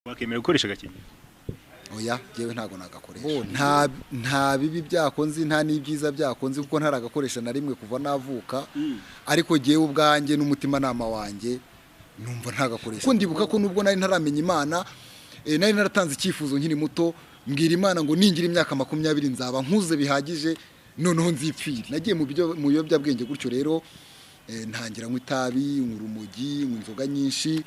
Wakemera gukoresha agakingirizo? Oya, jewe ntago nagakoresha. Nta bibi byako nzi, nta n'ibyiza byako nzi, kuko ntaragakoresha na rimwe kuva navuka. Ariko jewe ubwanjye n'umutimanama wanjye numva ntagakoresha. Kuko ndibuka ko nubwo nari ntaramenya Imana, nari naratanze icyifuzo nkiri muto, mbwira Imana ngo ningira imyaka 20 nzaba nkuze bihagije, noneho nzipfire. Nagiye mu biyobyabwenge gutyo rero, ntangira nywa itabi, nywa urumogi, nywa inzoga nyinshi.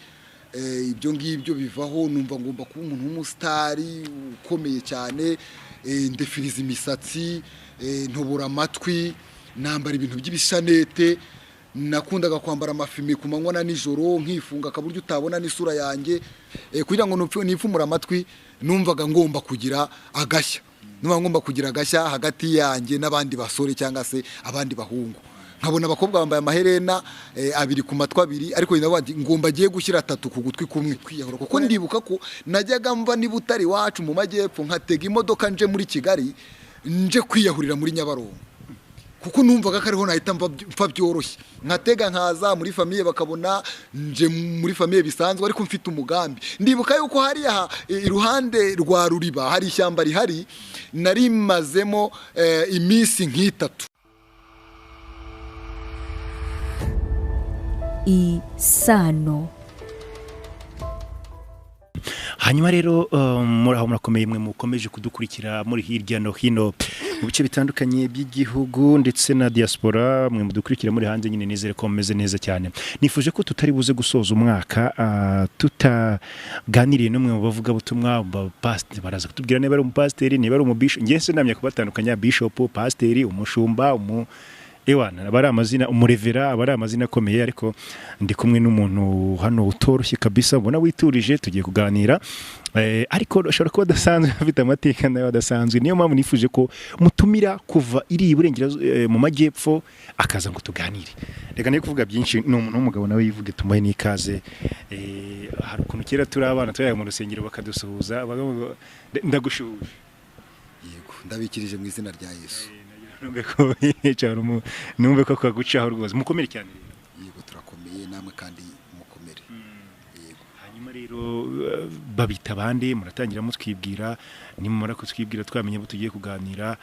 Ibyo ngibyo bivaho numva ngomba kuba umuntu w'umusitari ukomeye cyane, ndefiriza imisatsi, ntobora amatwi, nambara ibintu by'ibishanete, nakundaga kwambara amafime ku manywa na nijoro, nkifunga akaburyo utabona n'isura yanjye, kugira ngo nipfumure amatwi. Numvaga ngomba kugira agashya, numva ngomba kugira agashya hagati yanjye n'abandi basore cyangwa se abandi bahungu. Nkabona abakobwa bambaye amaherena 2 ku matwi 2, ariko ngomba agiye gushyira 3 ku gutwi kumwe kwiyahura. Kuko ndibuka ko najyaga mva niba utari wacu mu majyepfo nkatega imodoka nje muri Kigali nje kwiyahurira muri Nyabarongo, kuko numvaga ko ariho nahita mfa byoroshye. Nkatega nkaza muri famille bakabona nje muri famille bisanzwe, ariko mfite umugambi. Ndibuka yuko hariya iruhande rwa Ruriba hari ishyamba rihari, narimazemo iminsi nk'itatu. Isano. Hanyuma rero muraho murakomeye mwe mukomeje kudukurikira muri hirya no hino mu bice bitandukanye by'igihugu ndetse na diaspora, mwe mudukurikira muri hanze nyine, nizere ko mumeze neza cyane. Nifuje ko tutari buze gusoza umwaka tutaganiriye n'umwe mu bavuga butumwa, baraza kutubwira niba ari umupasiteri, niba ari umubishop. Ngiye sinamya kubatandukanya, bishop, pasiteri, umushumba, ewana abari amazina, umurevera, abari amazina akomeye. Ariko ndi kumwe n'umuntu hano utoroshye kabisa, ubona witurije, tugiye kuganira, ariko ashobora kuba adasanzwe, afite amateka nayo adasanzwe. Niyo mpamvu nifuje ko mutumira kuva iri iburengerazuba mu majyepfo akaza ngo tuganire. Reka niyo kuvuga byinshi, ni umuntu w'umugabo nawe yivuge, tumuhe n'ikaze. Hari ukuntu kera turi abana tujya mu rusengero bakadusuhuza, ndagushuhuje. Yego, ndabikirije mu izina rya Yesu. Numve ko kagucaho rwose. Mukomere cyane. Yego, turakomeye namwe kandi mukomere. Yego. Hanyuma rero babita abandi, muratangira mutwibwira, nimumara kutwibwira twamenye abo tugiye kuganira,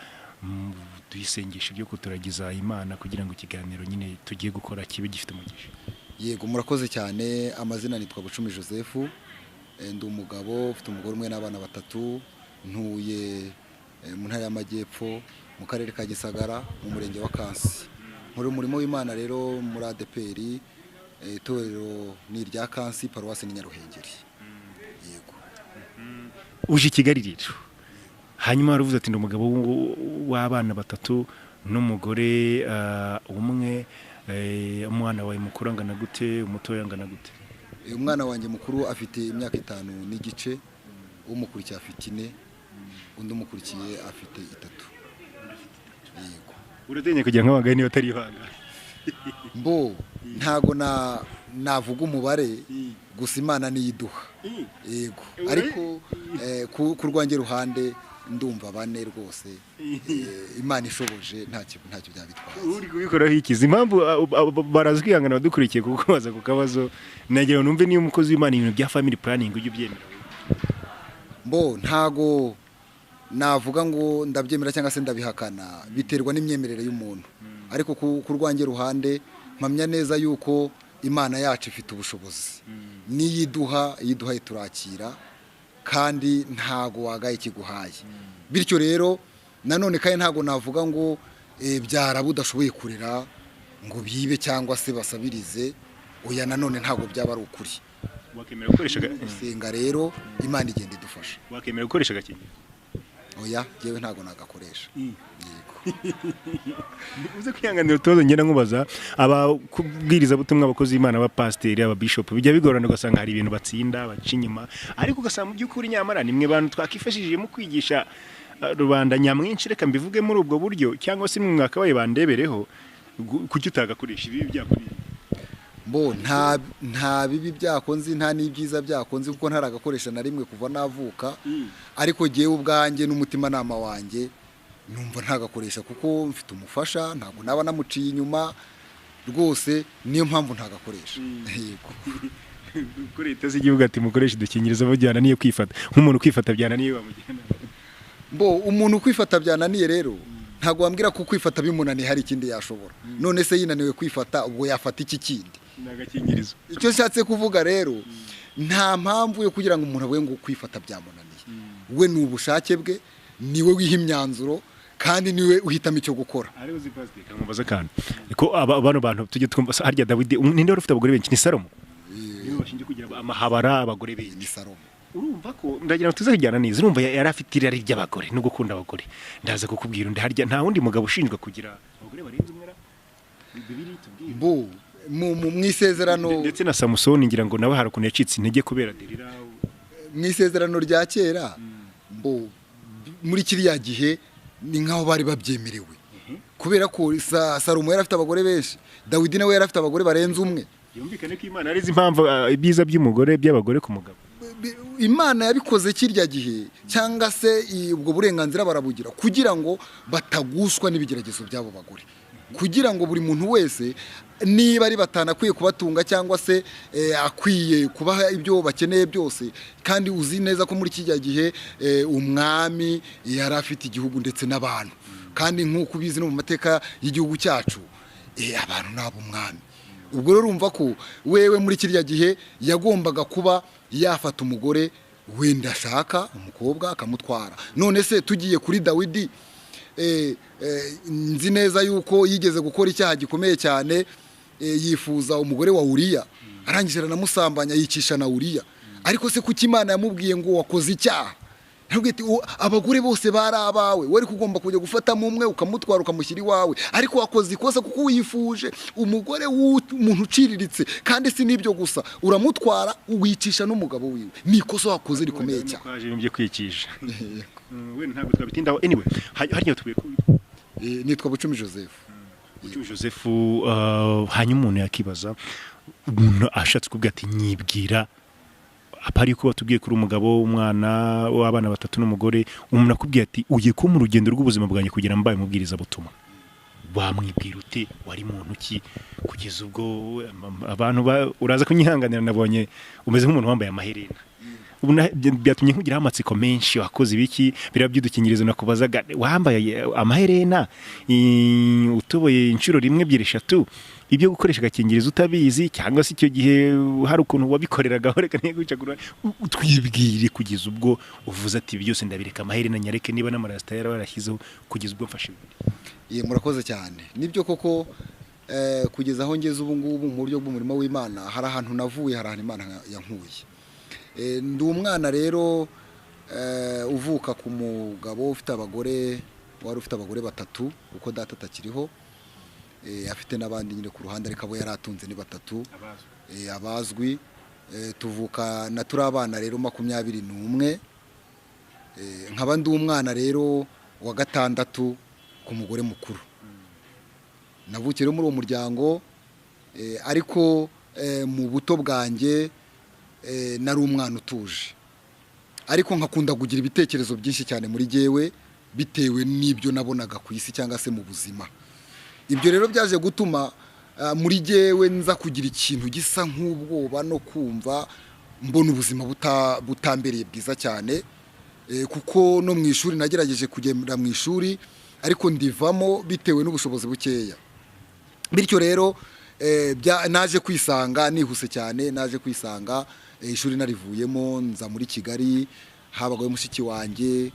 duyisengesha ibyo kuturagiza Imana kugira ngo ikiganiro nyine tugiye gukora kibe gifite umugisha. Yego, murakoze cyane. Amazina nitwa Bucumi Joseph, ndi umugabo ufite umugore umwe n'abana 3, ntuye mu ntara y'Amajyepfo mu karere ka Gisagara mu murenge wa Kansi. Nkora umurimo w'Imana rero muri ADPR, itorero ni irya Kansi, paruwasi ni Nyaruhengeri. Yego. Uje i Kigali rero, hanyuma waravuze ati ndi umugabo w'abana 3 n'umugore umwe. Umwana wawe mukuru angana gute, umutoya angana gute? Umwana wanjye mukuru afite imyaka 5 n'igice, umukurikiye afite 4, undi umukurikiye afite 3. Yego. Uratinya kugira nk'abagani niba atari ibanga? Mbo ntago navuga umubare, gusa Imana niyiduha. Yego. Ariko ku rwanjye ruhande ndumva 4 rwose. Imana ishoboje ntacyo byabitwaye. Uri kubikoraho ikizi impamvu baraza kwihangana badukurikiye kuko baza ku kabazo, nagira numve niyo umukozi w'Imana ibintu bya family planning ujye ubyemera. Mbo ntago navuga ngo ndabyemera cyangwa se ndabihakana, biterwa n'imyemerere y'umuntu. Ariko ku rwanjye ruhande mpamya neza yuko Imana yacu ifite ubushobozi, niyiduha yiduha iturakira, kandi ntago wagaye ikiguhaye. Bityo rero nanone kandi ntago navuga ngo byara budashoboye kurera ngo bibe cyangwa se basabirize, oya, nanone ntago byaba ari ukuri. Wakemera gukoresha gusenga rero Imana igenda idufasha. Wakemera gukoresha agakingirizo? Oya, jewe ntago nagakoresha. Yego. Uze kwihanganira utubazo ngenda nkubaza. Abakubwiriza butumwa, abakozi b'Imana, abapasiteri, ababishop, bijya bigorana ugasanga hari ibintu batsinda baca inyuma, ariko ugasanga mu by'ukuri nyamara nimwe bantu twakifashishije mu kwigisha rubanda nyamwinshi, reka mbivuge muri ubwo buryo, cyangwa se mwe mwakabaye bandebereho, kuki utagakoresha ibi byakuriye? Mbo nta bibi byako nzi, nta n'ibyiza byako nzi, kuko ntaragakoresha na rimwe kuva navuka. Ariko jewe ubwanjye n'umutimanama wanjye numva ntagakoresha, kuko mfite umufasha, ntago naba namuciye inyuma rwose, niyo mpamvu ntagakoresha. Yego. Kuri leta z'igihugu ati mukoreshe udukingirizo, bo byananiye kwifata. Nk'umuntu kwifata byananiye bamujyana. Mbo umuntu kwifata byananiye rero, ntabwo wambwira ko kwifata bimunaniye hari ikindi yashobora. None se yinaniwe kwifata, ubwo yafata iki kindi? Ni agakingirizo. Icyo nshatse kuvuga rero, nta mpamvu yo kugira ngo umuntu avuge ngo kwifata byamunaniye. We ni ubushake bwe, niwe wiha imyanzuro kandi niwe uhitamo icyo gukora. Ari uzi pasiteri, kamubaza akantu ko aba bano bantu tujye twumva harya Dawidi, ninde wari ufite abagore benshi? Ni Salomo, niwe bashinzwe kugira amahabara, abagore benshi. Ni Salomo. Urumva ko ndagira ngo tuzajyana neza. Urumva yari afite irari ry'abagore no gukunda abagore. Ndaza kukubwira undi. Harya nta wundi mugabo ushinjwa kugira abagore barenze umwe ra? Bibiliya itubwira. Mbo mu isezerano Ndetse na Samusoni ngira ngo nawe hari ukuntu yacitse intege kubera Delila. Mu isezerano rya kera, mbo muri kiriya gihe ni nk'aho bari babyemerewe, kubera ko Salomo yari afite abagore benshi, Dawidi nawe yari afite abagore barenze umwe. Yumvikane ko Imana arizi impamvu, ibyiza by'umugore, by'abagore ku mugabo. Imana yabikoze kirya gihe, cyangwa se ubwo burenganzira barabugira kugira ngo batagushwa n'ibigeragezo by'abo bagore, kugira ngo buri muntu wese niba ari batanu akwiye kubatunga, cyangwa se akwiye kubaha ibyo bakeneye byose. Kandi uzi neza ko muri kijya gihe umwami yari afite igihugu ndetse n'abantu, kandi nk'uko ubizi no mu mateka y'igihugu cyacu, abantu ni ab'umwami. Ubwo rero urumva ko wewe muri kirya gihe yagombaga kuba yafata umugore wenda ashaka umukobwa akamutwara. None se tugiye kuri Dawidi, nzi neza yuko yigeze gukora icyaha gikomeye cyane, yifuza umugore wa Uriya, arangije aranamusambanya, yicisha na Uriya. Ariko se kuki Imana yamubwiye ngo wakoze icyaha? Yarabwiye ati: "Abagore bose bari abawe, wari kugomba kujya gufatamo umwe ukamutwara ukamushyira iwawe, ariko wakoze ikosa kuko wifuje umugore w'umuntu uciriritse, kandi si n'ibyo gusa, uramutwara wicisha n'umugabo wiwe. Ni ikosa wakoze rikomeye cyane." Kwaje ibintu byo kwicisha. Wenda ntabwo twabitindaho. Anyway, harya tubwiye ko Nitwa Bucumi Joseph. Bucumi Joseph. Hanyuma umuntu yakibaza, umuntu ashatse kuvuga ati nyibwira, apari ko batubwiye kuri umugabo, umwana w'abana batatu n'umugore, umuntu akubwiye ati ugiye kuba mu rugendo rw'ubuzima bwanjye kugira mbaye umubwiriza butumwa, wamwibwira ute? Wari muntu ki kugeza ubwo abantu uraza kunyihanganira, nabonye umeze nk'umuntu wambaye amaherena. Ubu byatumye nkugiraho amatsiko menshi. Wakoze ibiki? Biriya by'udukingirizo nakubazaga, wambaye amaherena, utoboye inshuro rimwe, ebyiri, eshatu, ibyo gukoresha agakingirizo utabizi, cyangwa se icyo gihe hari ukuntu wabikoreragaho? Reka ntigucagura, utwibwire kugeza ubwo uvuze ati ibi byose ndabireka, amaherena nyareke, niba n'amarasita yari warashyizeho, kugeza ubwo mfashe ibindi. Ye, murakoze cyane. Nibyo koko, kugeza aho ngeze ubu ngubu mu buryo bw'umurimo w'Imana, hari ahantu navuye, hari ahantu Imana yankuye. Ndi umwana rero uvuka ku mugabo ufite abagore, wari ufite abagore batatu, kuko data atakiriho. Afite n'abandi nyine ku ruhande, ariko abo yari atunze ni batatu abazwi. Tuvuka na turi abana rero 21. Nkaba ndi umwana rero wa gatandatu ku mugore mukuru. Navukiye rero muri uwo muryango, ariko mu buto bwanjye nari umwana utuje, ariko nkakunda kugira ibitekerezo byinshi cyane muri jyewe, bitewe n'ibyo nabonaga ku isi cyangwa se mu buzima. Ibyo rero byaje gutuma muri jyewe nza kugira ikintu gisa nk'ubwoba no kumva mbona ubuzima butambereye bwiza cyane, kuko no mu ishuri nagerageje kugenda mu ishuri, ariko ndivamo bitewe n'ubushobozi bukeya. Bityo rero naje kwisanga nihuse cyane, naje kwisanga ishuri narivuyemo, nza muri Kigali, habagayo mushiki wanjye,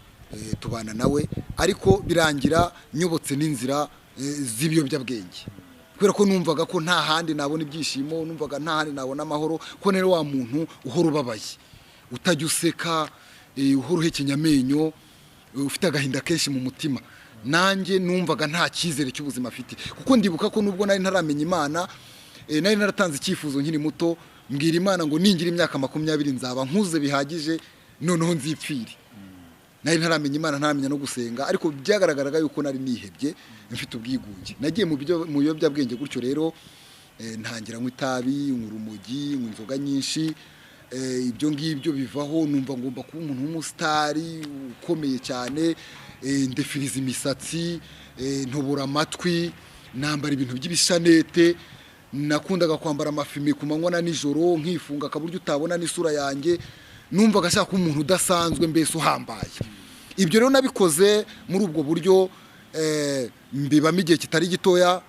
tubana nawe, ariko birangira nyobotse n'inzira z'ibiyobyabwenge, kubera ko numvaga ko nta handi nabona ibyishimo, numvaga nta handi nabona amahoro, ko rero wa muntu uhora ubabaye, utajya useka, uhora uhekenya amenyo, ufite agahinda kenshi mu mutima. Nanjye numvaga nta cyizere cy'ubuzima afite, kuko ndibuka ko nubwo nari ntaramenya Imana, nari naratanze icyifuzo nkiri muto, mbwira Imana ngo ningira imyaka 20 nzaba nkuze bihagije, noneho nzipfire. Nari ntaramenya Imana, ntaramenya no gusenga, ariko byagaragaraga yuko nari nihebye, mfite ubwigunge. Nagiye mu biyobyabwenge gutyo rero, ntangira nywa itabi, nywa urumogi, nywa inzoga nyinshi. Ibyo ngibyo bivaho numva ngomba kuba umuntu w'umusitari ukomeye cyane, ndefiriza imisatsi, ntobora amatwi, nambara ibintu by'ibishanete. Nakundaga kwambara amafime ku manywa na nijoro, nkifunga akaburyo utabona n'isura yanjye. Numvaga ashaka umuntu udasanzwe, mbese uhambaye. Ibyo rero nabikoze muri ubwo buryo, mbibamo igihe kitari gitoya,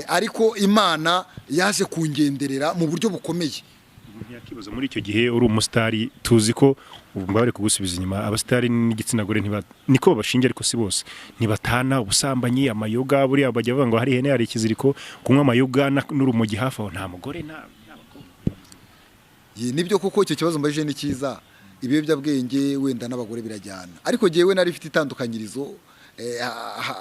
ariko Imana yaje kungenderera mu buryo bukomeye. Ntiyakibaza muri icyo gihe uri umusitari, tuzi ko ubu mbabare kugusubiza inyuma, abasitari n'igitsina gore niko babashinja, ariko si bose, ntibatana ubusambanyi, amayoga. Buriya bajya bavuga ngo hari ihene hari ikiziriko, kunywa amayoga n'urumogi hafi aho, nta mugore nta bakobwa. Nibyo koko icyo kibazo mbajije ni cyiza. Ibiyobyabwenge wenda n'abagore birajyana, ariko jyewe nari mfite itandukanyirizo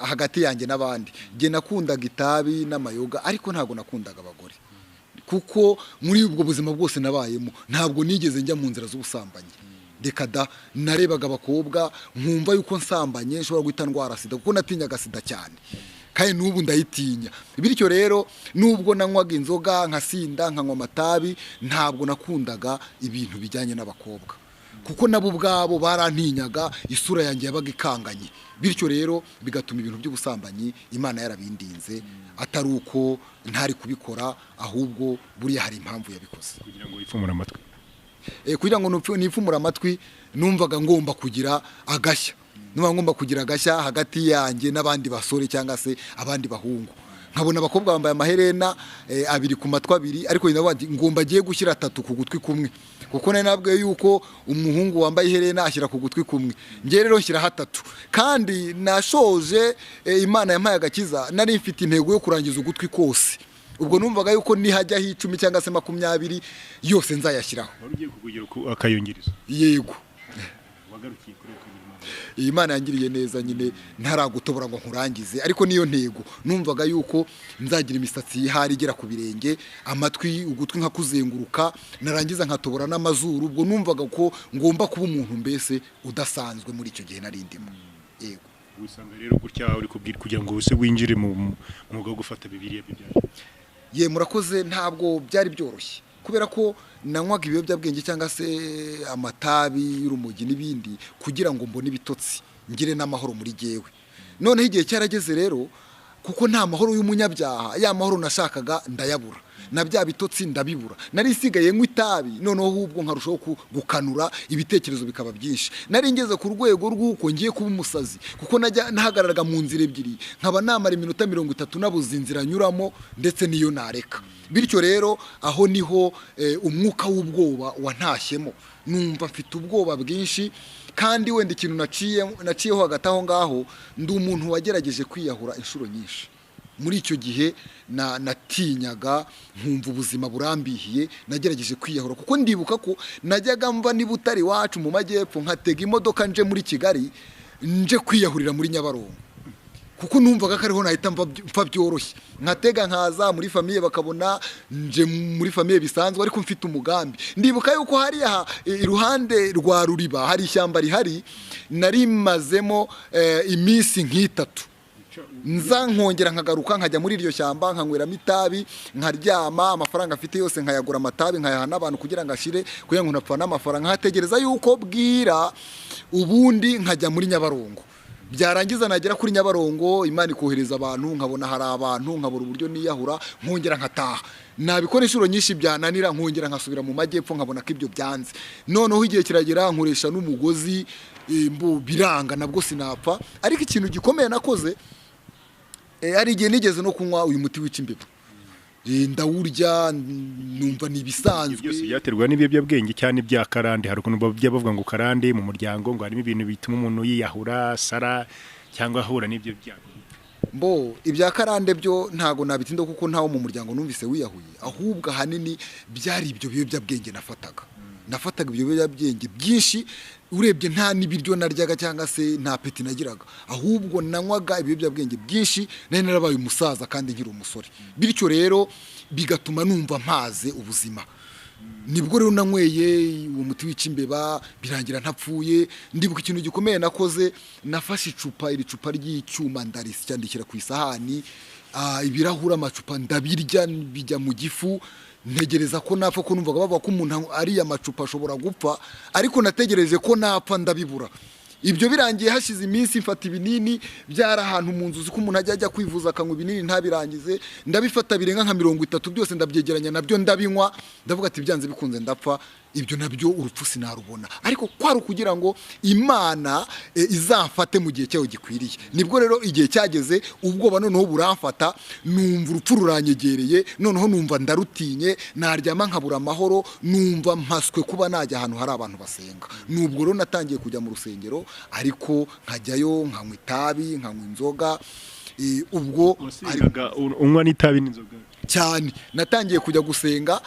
hagati yanjye n'abandi. Jye nakundaga itabi n'amayoga, ariko ntabwo nakundaga abagore, kuko muri ubwo buzima bwose nabayemo ntabwo nigeze njya mu nzira z'ubusambanyi. Reka da, narebaga abakobwa nkumva yuko nsambanye nshobora guhita ndwara sida, kuko natinyaga sida cyane, kandi n'ubu ndayitinya. Bityo rero nubwo nanywaga inzoga nkasinda nkanywa amatabi, ntabwo nakundaga ibintu bijyanye n'abakobwa, kuko nabo ubwabo barantinyaga, isura yanjye yabaga ikanganye. Bityo rero bigatuma ibintu by'ubusambanyi Imana yarabindinze, atari uko ntari kubikora, ahubwo buriya hari impamvu yabikoze. Kugira ngo wipfumure amatwi. Kugira ngo nipfumure amatwi, numvaga ngomba kugira agashya. Numvaga ngomba kugira agashya hagati yanjye n'abandi basore cyangwa se abandi bahungu. Nkabona abakobwa bambaye amaherena 2 ku matwi 2, ariko ngomba agiye gushyira 3 ku gutwi kumwe, kuko nari nabwiye yuko umuhungu wambaye iherena ashyira ku gutwi kumwe, njye rero nshyiraho 3. Kandi nashoje, Imana yampaye agakiza, nari mfite intego yo kurangiza ugutwi kose. Ubwo numvaga yuko nihajyaho 10 cyangwa se 20 yose nzayashyiraho. Wari ugiye kukugira akayungirizo? Yego. Wagarukiye kuri ukagira Imana. Imana yangiriye neza nyine, ntaragutobora ngo nkurangize, ariko niyo ntego. Numvaga yuko nzagira imisatsi yihari igera ku birenge, amatwi ugutwi nkakuzenguruka, narangiza nkatobora n'amazuru. Ubwo numvaga ko ngomba kuba umuntu mbese udasanzwe muri icyo gihe nari ndimo. Yego. Usanga rero gutya uri kubwira kugira ngo use winjire mu mwuga wo gufata Bibiliya byaje. Ye, murakoze. Ntabwo byari byoroshye, kubera ko nanywaga ibiyobyabwenge cyangwa se amatabi y'urumogi n'ibindi kugira ngo mbone ibitotsi, ngire n'amahoro muri jyewe. Noneho igihe cyarageze rero, kuko nta mahoro y'umunyabyaha, ya mahoro nashakaga ndayabura, na bya bitotsi ndabibura. Nari nsigaye nywa itabi, noneho ahubwo nkarushaho gukanura, ibitekerezo bikaba byinshi. Nari ngeze ku rwego rw'uko ngiye kuba umusazi, kuko najya nahagararaga mu nzira ebyiri, nkaba namara iminota 30 nabuze inzira nyuramo, ndetse niyo nareka. Bityo rero aho niho umwuka w'ubwoba wantashyemo, numva mfite ubwoba bwinshi. Kandi wenda ikintu naciyeho hagati aho ngaho, ndi umuntu wagerageje kwiyahura inshuro nyinshi. Muri icyo gihe natinyaga, nkumva ubuzima burambihiye, nagerageje kwiyahura, kuko ndibuka ko najyaga mva niba utari iwacu mu majyepfo, nkatega imodoka nje muri Kigali, nje kwiyahurira muri Nyabarongo, kuko numvaga ko ariho nahita mfa byoroshye. Nkatega nkaza muri famiye, bakabona nje muri famiye bisanzwe, ariko mfite umugambi. Ndibuka yuko hariya iruhande rwa Ruriba hari ishyamba rihari, narimazemo iminsi nk'itatu. Nza nkongera nkagaruka nkajya muri iryo shyamba, nkanyweramo itabi, nkaryama, amafaranga afite yose nkayagura amatabi, nkayaha n'abantu kugira ngo ashire, kugira ngo ntapfa n'amafaranga, nkategereza yuko bwira, ubundi nkajya muri Nyabarongo. Byarangiza nagera kuri Nyabarongo, Imana ikohereza abantu, nkabona hari abantu, nkabura uburyo niyahura, nkongera nkataha. Nabikora inshuro nyinshi byananira, nkongera nkasubira mu majyepfo, nkabona ko ibyo byanze. Noneho igihe kiragera nkoresha n'umugozi, biranga, nabwo sinapfa. Ariko ikintu gikomeye nakoze, hari igihe nigeze no kunywa uyu muti wica imbeba, ndawurya numva ni ibisanzwe. Byose byaterwa n'ibiyobyabwenge cyane bya karande. Hari ukuntu bajya bavuga ngo karande mu muryango, ngo harimo ibintu bituma umuntu yiyahura, sara cyangwa ahura n'ibyo byago. Mbo ibya karande byo ntago nabitinda, kuko ntawo mu muryango numvise wiyahuye, ahubwo ahanini byari ibyo biyobyabwenge nafataga. Nafataga ibyo biyobyabwenge byinshi, urebye nta n'ibiryo naryaga cyangwa se nta peti nagiraga, ahubwo nanywaga ibiyobyabwenge byinshi. Nari narabaye umusaza kandi nkiri umusore, bityo rero bigatuma numva mpaze ubuzima. Nibwo rero nanyweye uwo muti wica imbeba, birangira ntapfuye. Ndibuka ikintu gikomeye nakoze, nafashe icupa, iri cupa ry'icyuma, ndarisya ndishyira ku isahani, ibirahuri, amacupa ndabirya, bijya mu gifu. Ntegereza ko napfa, ko numvaga bavuga ko umuntu ariya macupa ashobora gupfa, ariko nategereje ko napfa ndabibura. Ibyo birangiye hashize iminsi mfata ibinini, byari ahantu mu nzu ko umuntu ajya kwivuza akanywa ibinini ntabirangize, ndabifata birenga nka 30 byose ndabyegeranya nabyo ndabinywa, ndavuga ati byanze bikunze ndapfa. Ibyo nabyo urupfu sinarubona, ariko kwari kugira ngo Imana izamfate mu gihe cyayo gikwiriye. Nibwo rero igihe cyageze ubwoba noneho buramfata, numva urupfu ruranyegereye, noneho numva ndarutinye, naryama nkabura amahoro, numva mpaswe kuba najya ahantu hari abantu basenga. Nubwo rero natangiye kujya mu rusengero, ariko nkajyayo nkanywa itabi, nkanywa inzoga. Ubwo unywa n'itabi n'inzoga cyane. Natangiye kujya gusenga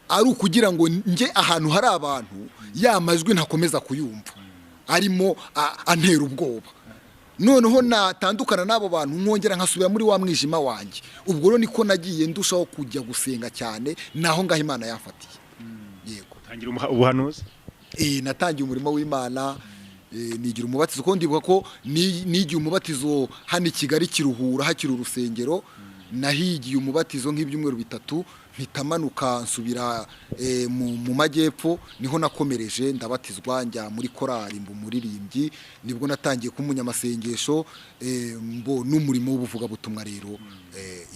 ari ukugira ngo nge ahantu hari abantu ya majwi ntakomeza kuyumva arimo antera ubwoba. Noneho natandukana n'abo bantu nkongera nkasubira muri wa mwijima wanjye. Ubwo rero niko nagiye ndushaho kujya gusenga cyane, naho ngaho Imana yafatiye. Yego, tangira ubuhanuzi. Natangiye umurimo w'Imana, nigira umubatizo, ko ndibuka ko nigiye umubatizo hano i Kigali Kiruhura hakiri urusengero. Nahigiye umubatizo nk'ibyumweru 3, mpita manuka nsubira mu majyepfo, niho nakomereje ndabatizwa, njya muri korali mba umuririmbyi. Nibwo natangiye kumunyamasengesho mbo n'umurimo w'ubuvugabutumwa. Rero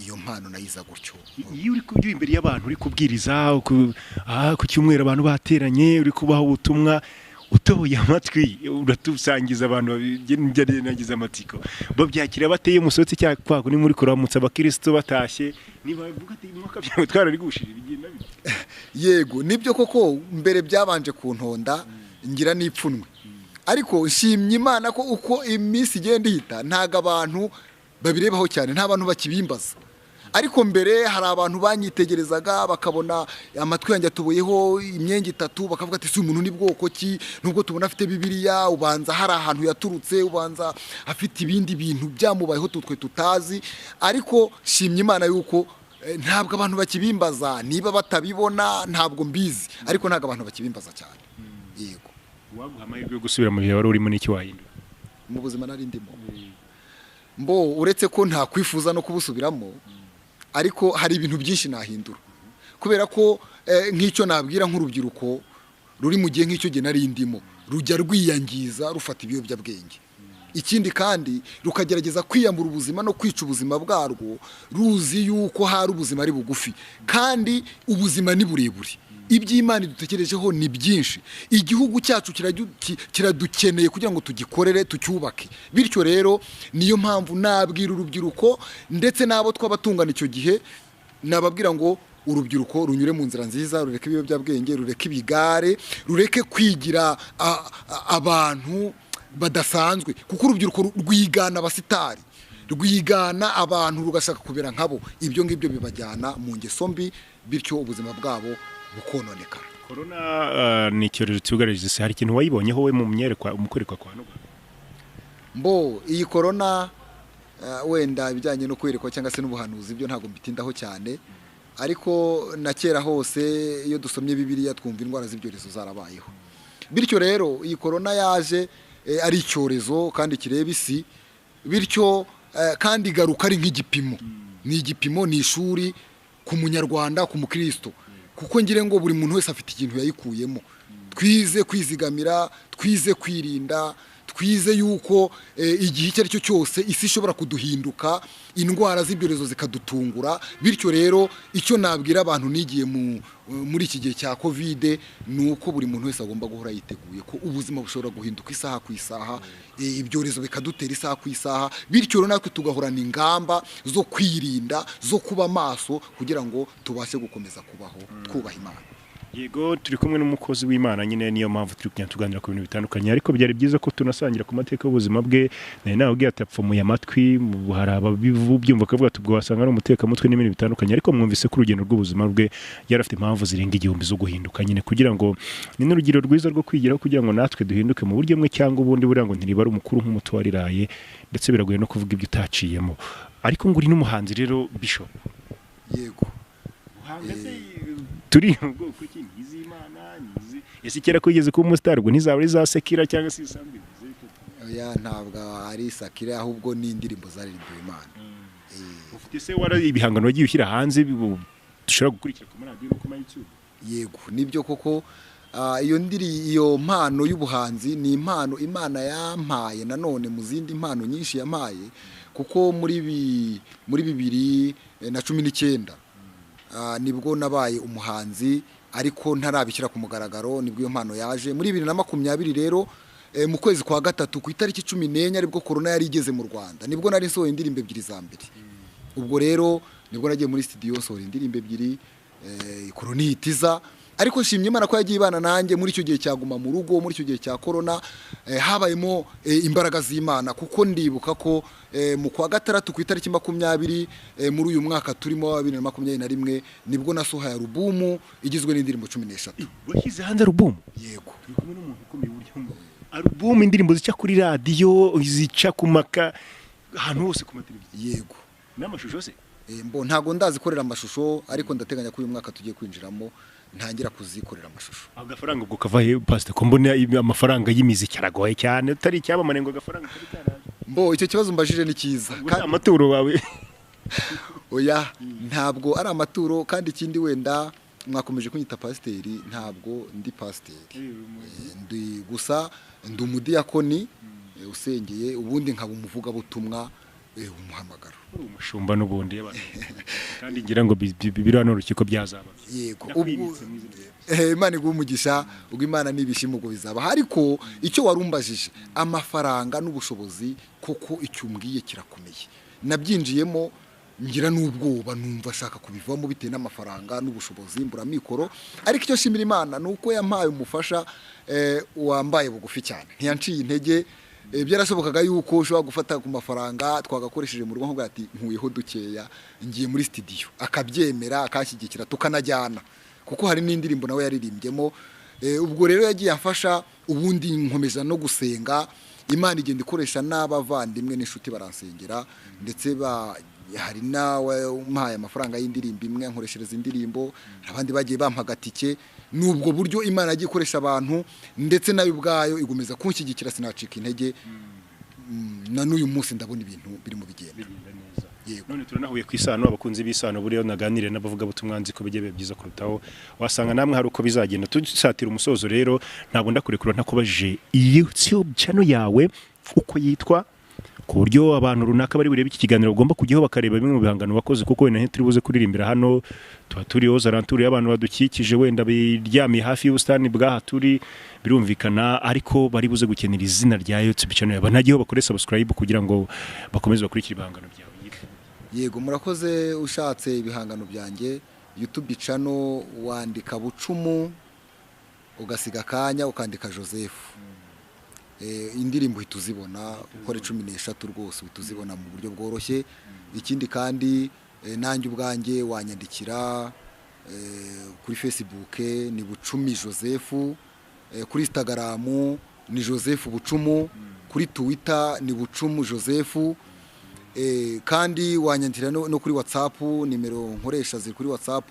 iyo mpano nayiza gutyo. Iyo uri kujya imbere y'abantu uri kubwiriza ku cyumweru abantu bateranye, uri kubaha ubutumwa utoboye amatwi, uratusangiza abantu nagize amatsiko babyakira bateye umusotsi cyakwago ni muri kuramutsa abakristo batashye, niba bavuga ati mwaka byawe twararigushije bigenda bite? Yego, nibyo koko mbere byabanje kuntonda ngira n'ipfunwe, ariko nshimye Imana ko uko iminsi igenda ihita ntago abantu babirebaho cyane, nta bantu bakibimbaza. Ariko mbere hari abantu banyitegerezaga bakabona amatwi yanjye atuboyeho imyenge 3, bakavuga ati si umuntu ni bwoko ki, nubwo tubona afite Bibiliya ubanza hari ahantu yaturutse, ubanza afite ibindi bintu byamubayeho tutwe tutazi. Ariko shimye Imana yuko ntabwo abantu bakibimbaza, niba batabibona ntabwo mbizi, ariko ntabwo abantu bakibimbaza cyane. Yego, waguha amahirwe yo gusubira mu bihe wari urimo n'iki wahindura mu buzima nari ndimo? Mbo uretse ko nta kwifuza no kubusubiramo, ariko hari ibintu byinshi nahindura, kubera ko nk'icyo nabwira nk'urubyiruko ruri mu gihe nk'icyo gihe nari ndimo, rujya rwiyangiza rufata ibiyobyabwenge. Ikindi kandi rukagerageza kwiyambura ubuzima no kwica ubuzima bwarwo, ruzi yuko hari ubuzima ari bugufi kandi ubuzima ni burebure. Iby'Imana idutekerejeho ni byinshi, igihugu cyacu kiradukeneye kugira ngo tugikorere tucyubake. Bityo rero niyo mpamvu nabwira urubyiruko ndetse n'abo twabatungana icyo gihe, nababwira ngo urubyiruko runyure mu nzira nziza, rureke ibiyobyabwenge, rureke ibigare, rureke kwigira abantu badasanzwe, kuko urubyiruko rwigana abasitari, rwigana abantu rugashaka kubera nkabo. Ibyo ngibyo bibajyana mu ngeso mbi, bityo ubuzima bwabo bukononekara. Corona ni icyorezo cyugarije isi, hari ikintu wayibonyeho we mu myerekwa umukwerekwa kwa no? Mbo iyi corona wenda ibijyanye no kwerekwa cyangwa se n'ubuhanuzi byo ntabwo mbitindaho cyane, ariko na kera hose iyo dusomye Bibiliya twumva indwara z'ibyorezo zarabayeho. Bityo rero iyi corona yaje ari icyorezo kandi kireba isi, bityo kandi igaruka ari nk'igipimo. Ni igipimo, ni ishuri ku munyarwanda, ku mukristo, kuko ngire ngo buri muntu wese afite ikintu yayikuyemo. Twize kwizigamira, twize kwirinda, twize yuko igihe icyo ari cyo cyose isi ishobora kuduhinduka, indwara z'ibyorezo zikadutungura. Bityo rero icyo nabwira abantu nigiye muri iki gihe cya Covid ni uko buri muntu wese agomba guhora yiteguye ko ubuzima bushobora guhinduka isaha ku isaha, ibyorezo bikadutera isaha ku isaha. Bityo rero natwe tugahorana ingamba zo kwirinda, zo kuba maso kugira ngo tubashe gukomeza kubaho twubaha Imana. Yego, turi kumwe n'umukozi w'Imana nyine, niyo mpamvu turi kugenda tuganira ku bintu bitandukanye, ariko byari byiza ko tunasangira ku mateka y'ubuzima bwe. Nari nawe atapfumuye amatwi, hari ababivubyumva kavuga tubwo wasanga ari umuteka mutwe n'ibintu bitandukanye, ariko mwumvise ko urugendo rw'ubuzima bwe yari afite impamvu zirenga 1000 zo guhinduka nyine, kugira ngo ni n'urugero rwiza rwo kwigiraho kugira ngo natwe duhinduke mu buryo bumwe cyangwa ubundi. Buriya ngo ntiriba ari umukuru nk'umuto wariraye, ndetse biragoye no kuvuga ibyo utaciyemo. Ariko ngo uri n'umuhanzi rero Bishop. Yego, turi mu bwoko ki n'izimana nizi ese kera kugeze ku mustar ubwo ntizaba ari za Sekira cyangwa se isambi? Oya, ntabwo ari Sakira, ahubwo ni indirimbo zaririmbiwe Imana. Ufite se wara ibihangano wagiye ushyira hanze dushobora gukurikira ku radio no ku YouTube? Yego, nibyo koko. Iyo mpano y'ubuhanzi ni impano Imana yampaye nanone mu zindi mpano nyinshi yampaye, kuko muri 2019 nibwo nabaye umuhanzi, ariko ntarabishyira ku mugaragaro, nibwo iyo mpano yaje. Muri 2020 rero mu kwezi kwa gatatu ku itariki 14 aribwo corona yari igeze mu Rwanda, nibwo nari nsohoye indirimbo ebyiri za mbere. Ubwo rero nibwo nagiye muri studio nsohora indirimbo ebyiri, corona ihitiza. Ariko nshimye Imana ko yagiye ibana nanjye muri icyo gihe cyaguma mu rugo, muri icyo gihe cya corona, habayemo imbaraga z'Imana, kuko ndibuka ko mu kwa gatandatu ku itariki 20 muri uyu mwaka turimo wa 2021 nibwo nasohoye alubumu igizwe n'indirimbo 13. Washyize hanze alubumu? Yego. Turi kumwe n'umuntu ukomeye burya. Alubumu, indirimbo zica kuri radiyo, zica ku maka, ahantu hose ku mateleviziyo. Yego. N'amashusho se? Mbo ntago ndazikorera amashusho, ariko ndateganya ko uyu mwaka tugiye kwinjiramo ntangira kuzikorera amashusho. Agafaranga ubwo kava he Pastor? Ko mbona amafaranga y'imiziki aragoye cyane, utari icyamamare ngo agafaranga kari karaje. Mbo icyo kibazo mbajije ni cyiza. Kandi amaturo wawe? Oya, ntabwo ari amaturo, kandi ikindi wenda mwakomeje kunyita pasiteri, ntabwo ndi pasiteri. Ndi gusa ndi umudiyakoni usengeye, ubundi nkaba umuvugabutumwa umuhamagaro. Umushumba n'ubundi abantu. Kandi ngira ngo biranoroshye ko byazaba. Yego. Imana iguhe umugisha, ubwo Imana nibishima ubwo bizaba. Ariko icyo warumbajije, amafaranga n'ubushobozi, koko icyo umbwiye kirakomeye. Nabyinjiyemo ngira n'ubwoba, numva ashaka kubivamo bitewe n'amafaranga n'ubushobozi, mbura mikoro. Ariko icyo shimira Imana nuko yampaye umufasha wambaye bugufi cyane, ntiyanciye intege. Byarashobokaga yuko ushobora gufata ku mafaranga twagakoresheje mu rugo, nkuko ati nkuyeho dukeya ngiye muri studio, akabyemera akanshyigikira tukanajyana, kuko hari n'indirimbo nawe yaririmbyemo. Ubwo rero yagiye afasha, ubundi nkomeza no gusenga. Imana igenda ikoresha n'abavandimwe n'inshuti baransengera, ndetse hari nawe umpaye amafaranga y'indirimbo imwe ankoreshereza indirimbo, abandi bagiye bampa agatike. Nubwo buryo Imana yagiye ikoresha abantu, ndetse nayo ubwayo igomeza kunshyigikira, sinacika intege. Na n'uyu munsi ndabona ibintu biri mu bigenda neza. None turanahuye ku Isano, abakunzi b'Isano buriyo naganire n'abavuga butumwa nzi ko bijye byiza kurutaho, wasanga namwe hari uko bizagenda. Tusatira umusozo rero, ntabwo ndakurekura ntakubajije YouTube channel yawe uko yitwa, ku buryo abantu runaka bari burebe iki kiganiro bagomba kujyaho bakareba bimwe mu bihangano wakoze, kuko wenda ntituri buze kuririmbira hano, tuba turiho zaranturi y'abantu badukikije, wenda biryamiye hafi y'ubusitani bw'aha turi, birumvikana, ariko bari buze gukenera izina rya YouTube channel yawe, banagiyeho bakore subscribe kugira ngo bakomeze bakurikire ibihangano byawe. Yego, murakoze. Ushatse ibihangano byanjye YouTube channel wandika Bucumu ugasiga akanya ukandika Joseph. Indirimbo uhita uzibona, ukora 13 rwose uhita uzibona mu buryo bworoshye. Ikindi kandi nanjye ubwanjye wanyandikira kuri Facebook ni Bucumi Joseph, kuri Instagram ni Joseph Bucumu, kuri Twitter ni Bucumu Joseph. Kandi wanyandikira no kuri WhatsApp, nimero nkoresha ziri kuri WhatsApp,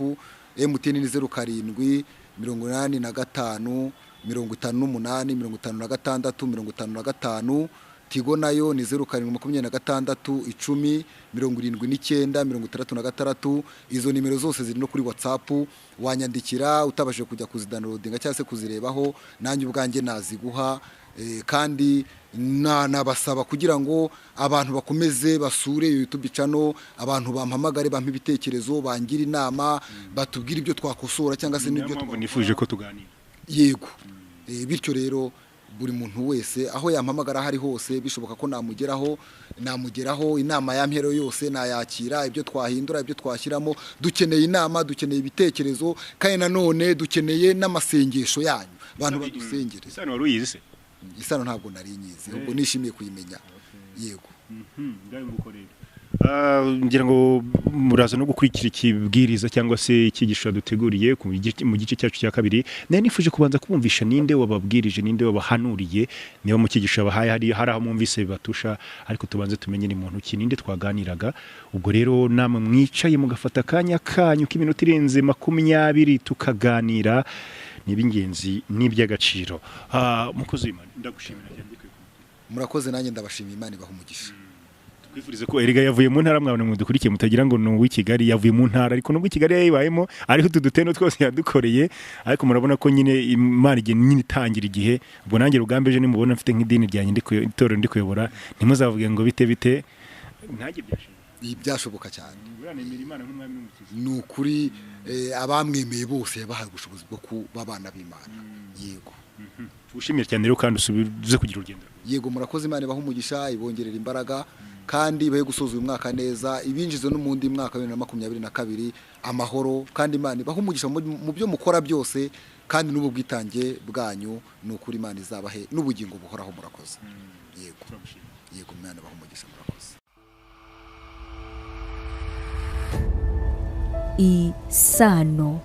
MTN ni 07 85 58 56 55. Tigo nayo ni 07 26 10 79 66. Izo nimero zose ziri no kuri WhatsApp, wanyandikira utabashije kujya kuzidownloadinga cyangwa se kuzirebaho, nanjye ubwanjye naziguha. Kandi nabasaba kugira ngo abantu bakomeze basure YouTube channel, abantu bampamagare, bampe ibitekerezo, bangira inama, batubwire ibyo twakosora cyangwa se n'ibyo nifuje ko tuganira. Yego. Bityo rero buri muntu wese aho yampamagara hari hose bishoboka ko namugeraho, inama yampero yose nayakira, ibyo twahindura, ibyo twashyiramo. Dukeneye inama, dukeneye ibitekerezo, kandi nanone dukeneye n'amasengesho yanyu, abantu badusengere. Isano wari uyizi se? Isano ntabwo nari nyizi, ubwo nishimiye kuyimenya. Yego. Ngayo ngukorera. Ngira ngo muraza no gukurikira ikibwiriza cyangwa se icyigisho duteguriye mu gice cyacu cya kabiri. Nari nifuje kubanza kubumvisha ninde wababwirije, ninde wabahanuriye, niba mu cyigisho bahaye hari aho mwumvise bibatusha, ariko tubanze tumenye ni muntu ki, ninde twaganiraga. Ubwo rero namwe mwicaye mugafata akanya kanyu k'iminota irenze 20 tukaganira, ni ibingenzi n'iby'agaciro. Mukozi w'Imana, ndagushimira cyane. Murakoze, nanjye ndabashimira, Imana ibahe umugisha. Kwifuriza ko erega yavuye mu ntara, mwabona mudukurikiye mutagira ngo ni uw'i Kigali, yavuye mu ntara, ariko nubwo i Kigali yayibayemo, ariho utu dutendo twose yadukoreye, ariko murabona ko nyine Imana igihe nyine itangira igihe. Ubwo nanjye Rugamba ejo nimubona mfite nk'idini ryanjye itorero ndi kuyobora, ntimuzavuge ngo bite bite, ntajye byashoboka. Ibi byashoboka cyane. Nemera Imana nk'umwami n'umukiza. Ni ukuri, abamwemeye bose yabahaye ubushobozi bwo kuba abana b'Imana, yego. Tugushimire cyane rero, kandi usubize kugira urugendo rwiza. Yego, murakoze. Imana ibahe umugisha, ibongerera imbaraga, kandi ibahe gusoza uyu mwaka neza, ibinjize no mu wundi mwaka wa 2022 amahoro. Kandi Imana ibahe umugisha mu byo mukora byose, kandi n'ubu bwitange bwanyu, ni ukuri Imana izabahe n'ubugingo buhoraho. Murakoze, yego. Yego, Imana ibahe umugisha, murakoze. Isano.